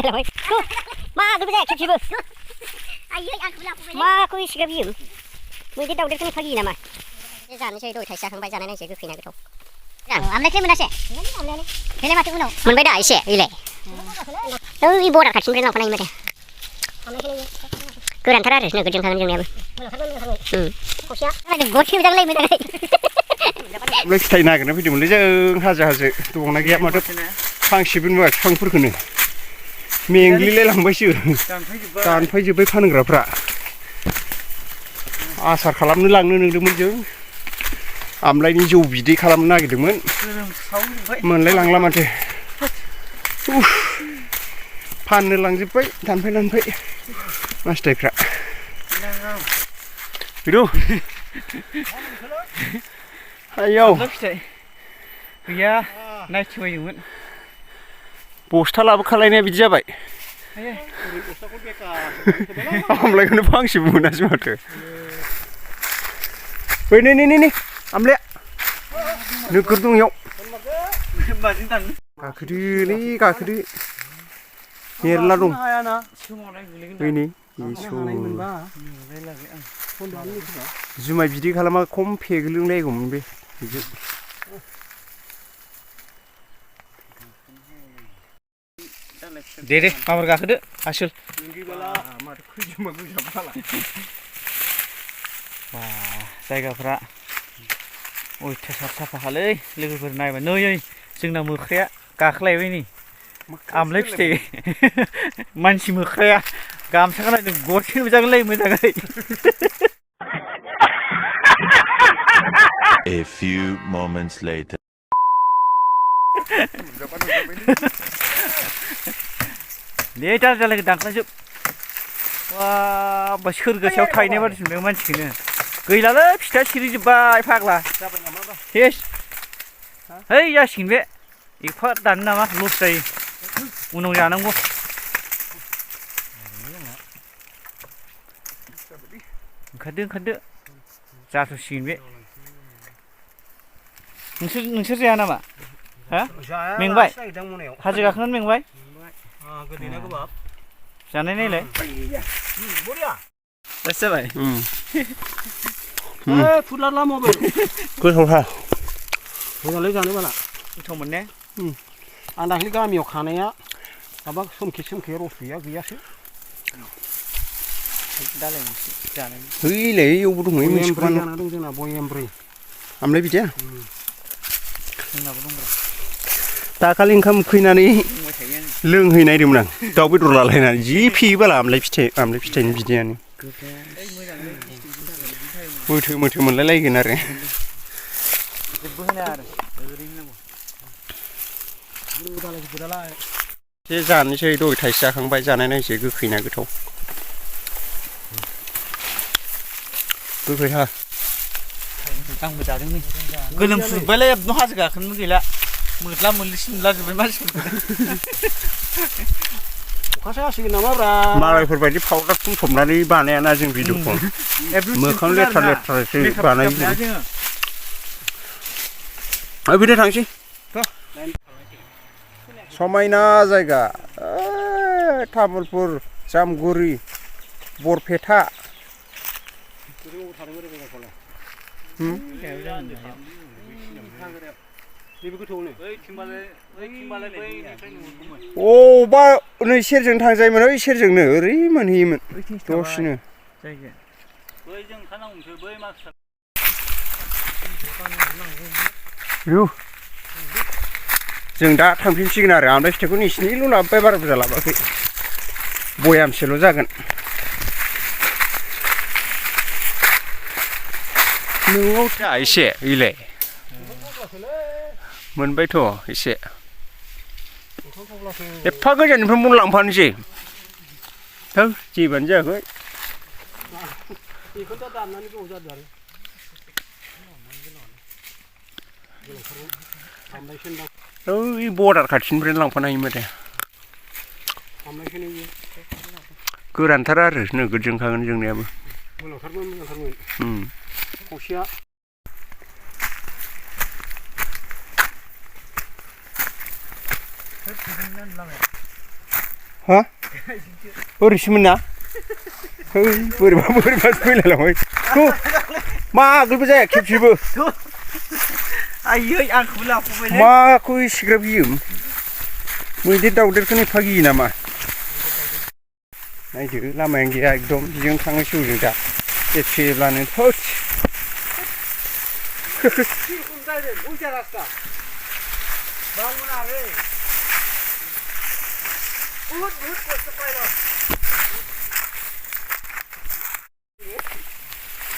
मा 그러자 캡캡 마 거기 시가 비음 뭐 이제 다우들 좀 파기 나마 जानोसै दय थाइसे जाखांबाय जानाय नायसै गोखैना गोथाव आमलायखै मोनासै बेलाय माथो उनाव मोनबाय दा एसे इलाय ओइ बर्डार खाथिनिफ्राय लांफानाय माथो गोरानथार आरो नोगोरजों थागोन जोंनियाबो गरसे मोजांलै मोजाङै ओमफ्राय फिथाइ नागिरना फैदोंमोनलै जों हाजो दंना गैया माथो फांसेबो नुवा बिफांफोरखौनो मेंग्लिलाय लांबायसो दानफायजोब्बाय फानग्राफ्रा आसार खालामनो लांनो नंदोंमोन जों आमलायनि जौ बिदै खालामनो नागिरदोंमोन मोनलाय लांला माथो फाननो लांजोब्बाय दानफाय मास्टारफ्रा बिरु आयौ फिथाइ गैया नायथिबायदोंमोन बस्था लाबोखालायनाया बिदि जाबाय आमलायखौनो फांसेबो मोनासै माथो बै नै आमलाया नोगोर दं इयाव गाखोदो मेरला दं बै नै जुमाय बिदै खालामा खम फेग्लोंलायगौमोन बे दे माबार गाखोदो आसोल जायगाफ्रा अयथासार साफाखालै लोगोफोर नायबा नै जोंना मोख्राया गाखोलायबाय नै आमलाय फिथाइ मानसि मोख्राया गामसा गाननायजों गरसे मोजांलै मोजाङै A few moments later. दे दालाय दानख्लाजोब वा सोरगोसायाव थाहैनाय बादिसो मोनदों मानसिखौनो गैलालै फिथा सिरिजोब्बाय फाग्ला सेस है जासिगोन बे एफा दानो नामा लस जायो उनाव जानांगौ ओंखारदो जाथ'सिगोन बे नोंसोर जाया नामा हा मेंबाय हाजो गाखोनानै मेंबाय जानाय नायलाय जाबाय फुदलाला मबाइल गोथावहा मोजांलै जानो बाला गोथावमोन ने आं दाख्लै गामियाव खानाया माबा सोमखे रस गैयासो दालाय जानाय हैलै इयावबो दंहै मोनसेबो जाना दं जोंना बयेमब्रै आमलाय बिदिया जोंनाबो दंब्रा दाखालि ओंखाम उखैनानै लोंहैनायदोंमोन आं दाउ बेदर लालायनानै जि फेयो बाला आमलाय फिथाइनि बिदैयानो मोथो मोनलाय लायगोन आरो एसे जानोसै दय थाइसे जाखांबाय जानाय नायसै गोखैना गोथाव गोखैहा आंबो जादों नै गोलोमफुजोब्बायलै एकदम हाजो गाखोनोबो गैला मोद्ला मोद्लिसो नुलाजोब्बाय मानसिफोरखौ अखासो हासिगोन नामाब्रा मालायफोर बायदि पाउडार फुनफबनानै बानायाना जों भिडिअखौ मोखां लेथ्रासो बानायो बिदिनो थांसै समायना जायगा तामुलपुर जामगुरि बरपेटा बा नै सेरजों थांजायोमोन ओइ सेरजोंनो ओरै मोनहैयोमोन दसेनो जों दा थांफिनसिगोन आरो आमलाय फिथाइखौ नोंसिनिल' लाबोबाय बारा बुरजा लाबोआखै बयामसेल' जागोन न'आव दा एसे इलाय मोनबायथ' एसे एफा गोजाननिफ्राय बन लांफानोसै जेबानो जायाखै ओइ बर्डार खाथिनिफ्रायनो लांफानो हायोमोन दे गोरानथार आरो नोगोरजों थागोन जोंनियाबो खावसेया हा ओरैसोमोन ना बोरैबा फैलायलांबाय मा आगोलबो जाया खेबसेबो आयै आंखौबो लाफाबायलै माखौ इसिग्राब गियो मैदेर दाउदेरखौनो एफा गियो नामा नायदो लामायानो गैया एकदम बिजों थांनांसिगौ जों दा एसेब्लानो थोस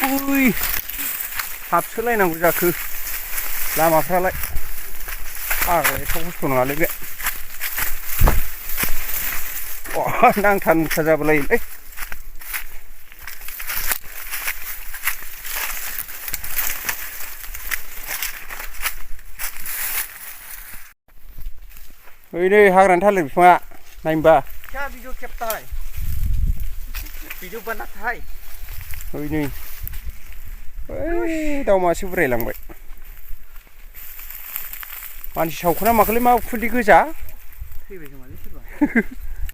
उई हाबसोलायनांगौ जाखो लामाफ्रालाय फाग्ला एथ' खस्थ' नङालै बे नांथा नुंथा जाबोलायोलै ओइ नै हाग्रानि थालिर बिफाङा नायनोबा क्या वीडियो खेबताय वीडियो बनाताय ओइ नै ओइ दाउ मासे बुरायलांबाय मानसि सावखोना माखोलै मा उखुन्दै गोजा थैबाय खोमालै सोरबा